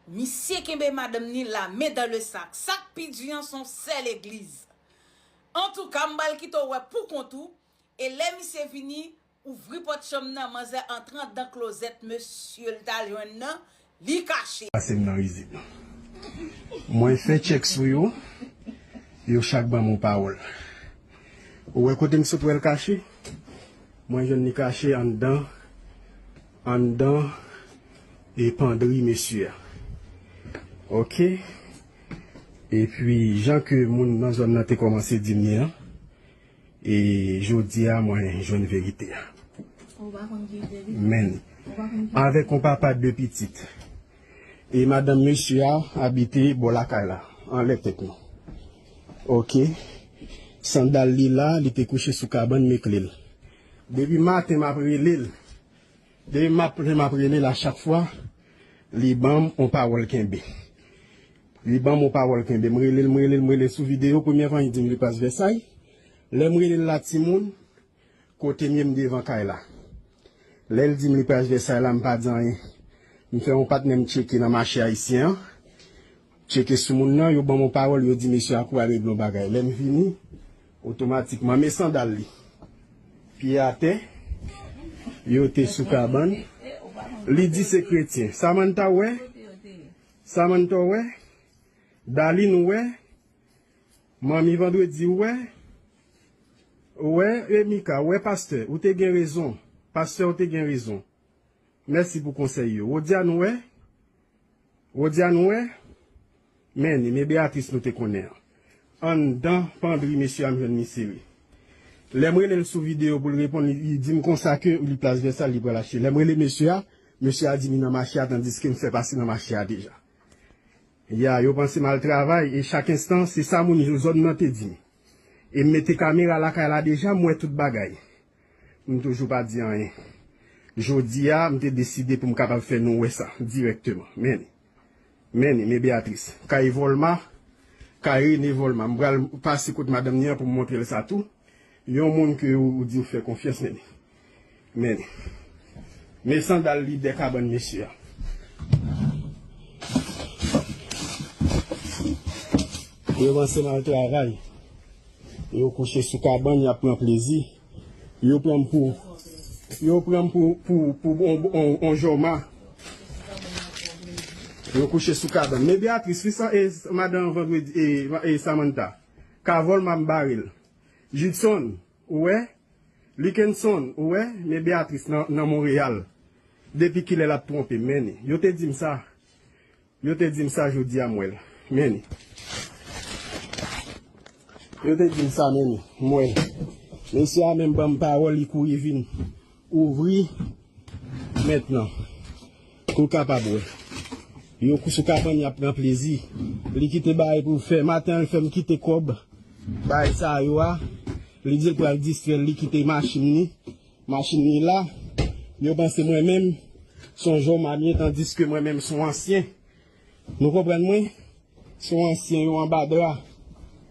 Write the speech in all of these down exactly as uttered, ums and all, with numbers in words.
Misye kenbe madanm ni la men dan le sak. Sa k pi di an se yon sèl egliz. Antouka, m pral kite w wè pou kont ou. E lè misye vini, ouvri pòt chanm nan, manzè antre anndan klozèt mesye l t al jwenn nan, li kache. Pase m nan rizib. Mwen fè tchèk sou yo, yo chak ban m yon pawòl. Ou wè kote m sot wè l kache? Mwen jwenn li kache anndan, anndan e pandri mesye a. Oke? Epi, jan ke moun nan zòn nan te kòmanse di m li an, e jodi a, mwen jwenn verite a. Ou pa konn ki verite? Men, ou pa konn ki avèk yon papa de pitit. E madanm mesye a abite bò lakay la, anlè tèt nou. Oke. Sandal li la, li te kouche sou kabann, m kle l. Depi maten, m ap rele l. Depi maten, m ap rele l a chak fwa, li ban m yon pawòl kenbe. Li ban m yon pawòl kenbe. M rele l, m rele l, m rele l sou videyo. Premye fwa, li di m li plas Vèsay. Lè m rele l la, timoun, kote m ye, m devan kay la. Lè l di m li plas Vèsay la, m pa di anyen. M fè yon patnè m tcheke nan mache ayisyen an. Tcheke sou moun nan, yo ban m yon pawòl, yo di mesye a kou al regle yon bagay. Lè m vini, otomatikman, men sandal li. Pye atè, yo te sou kabann. Li di se kretyen. Samantha, wè? Samantha, wè? Dalin, wè? Manmi Vandredi, wè? Wè, Emika, wè, pastè, ou te gen rezon. Pastè, ou te gen rezon. Mèsi pou konsèy yo. Wodian, wè? Wodian, wè? Men, men Beatrice nou te konnen an. Anndan pandri mesye a, m jwenn li sere. Lè m rele l sou videyo pou l reponn, li, li di m konsa ke li plas Vèsay, li pral achte. Lè m rele mesye a, mesye a di m li nan mache a, tandiske m fè pase nan mache a deja. Ya, yo panse m al travay, e chak enstan, se sa moun yo zòn nan te di m. E m mete kamera lakay la deja, m wè tout bagay. M toujou pa di anyen. Jodi a, m te deside pou m kapab fè nou wè sa dirèkteman. Men, men, men Beatrice. Kay Volma, kay Rene Volma. M pral pase kot madanm ni an pou m montre l sa tou. Yon moun ke ou, ou di ou fè konfyans, men. Men. Men sandal lidè kabann mesye a. Yo panse m al travay. Yo kouche sou kabann, y ap pran plezi. Yo pran m pou, yo pran m pou, pou, pou on, on, on jòma. Yo kouche sou kabann. Men Beatrice, wi, sa, e, madan Vandredi, e, e Samantha. Kay Volma m bare l. Judson, ou wè? Likenson, ou wè? Men Beatrice nan, nan Monreyal. Depi kilè l ap twonpe m, men ni. Yo te di m sa. Yo te di m sa jodi a, m wè l. Men ni. Yo te di m sa, men ni. M wè l. Mesye a menm ban m pawòl, li kouri vin ouvri mentnan. Pou l kapab wè. Yo kou sou kabann, y ap pran plezi. Li kite bagay pou l fè. Maten an, l fè m kite kòb. Bagay sa yo a. Li di l pral distrè l, li kite machin li. Machin li la. Yo panse mwen menm, se yon jòma m ye, tandiske mwen menm, se yon ansyen. Nou konprann mwen? Se yon ansyen, yon anba dra.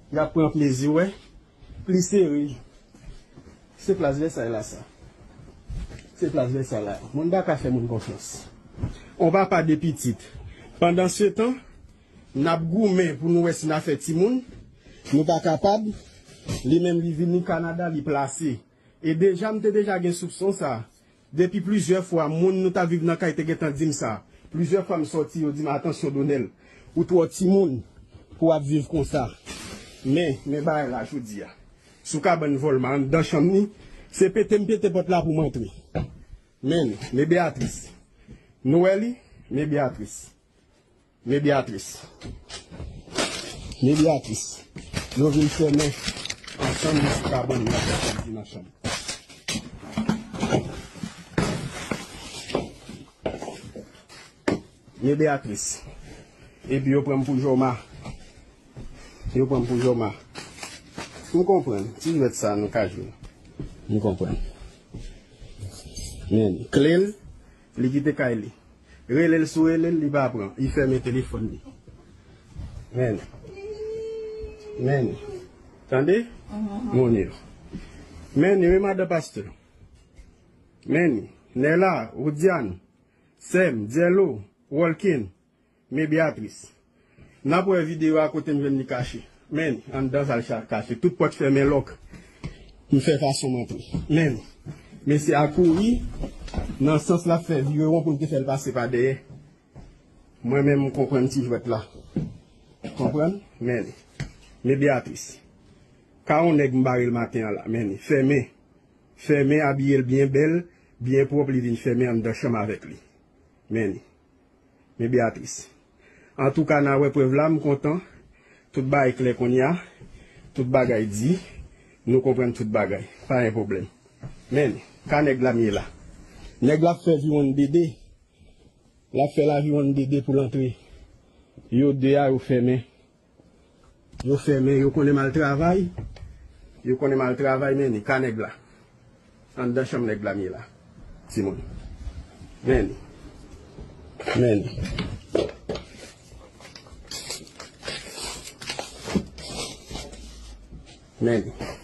Y ap pran plezi, wè. Pli sere. Se plas Vèsay la, sa. Se plas Vèsay la. Moun pa ka fè moun konfyans. On papa de pitit. Pandansetan, n ap goumen pou nou wè si n a fè timoun. Nou pa kapab. Li menm, li vini Kanada, li plase. E deja, m te deja gen soupson sa. Depi plizyè fwa, moun nou t ap viv nan kay te gentan di m sa. Plizyè fwa m sòti, yo di m, "Atansyon, Donèl, ou twò timoun pou w ap viv konsa." Men, men bagay la jodi a. Sou kabann Volma, anndan chanm ni, se pete m pete pòt la pou m antre. Men, men Beatrice. Nou wè li? Men Beatrice. Men Beatrice. Men Beatrice. Yo vin fèmen ansanm nan sou kabann nan, nan chanm. Men Beatrice. Epi yo pran m pou jòma. Yo pran m pou jòma. M konprann. Ti jwèt sa nou ka jwe. M konprann. Men, kle l, li kite kay li. Rele l sou rele l, li pa pran. Li fèmen telefòn li. Men. Men. Tande? Moun yo. Men, wi, madan pastè. Men, Nèla, Woudiane, Sèm, Dyèlo, Walkin. Men Beatrice. N ap wè videyo a kote m jwenn li kache. Men, anndan sa l cha-, kache. Tout pòt fèmen lòk. M fè fason m antre. Men, mesye a kouri nan sans l ap fè virewon pou l te fè l pase pa dèyè. Mwen menm, m konprann ti jwèt la. Konprann? Men, men Beatrice. Ka yon nèg m bare l maten an la. Men, fèmen. Fèmen, abiye l byen bèl, byen pwòp, li vin fèmen anndan chanm avèk li. Men, men Beatrice. Antouka, n a wè prèv la, m kontan. Tout bagay klè kounye a. Tout bagay di. Nou konprann tout bagay. Pa gen pwoblèm. Men, ka nèg la m ye la. Nèg la ap fè viwonn dede. L ap fè laviwonn dede pou l antre. Yo de a, yo fèmen. Yo fèmen, yo konnen m al travay. Yo konnen m al travay, men ni ka nèg la. Anndan chanm nèg la m ye la. Timoun. Men ni. Men ni. Men ni.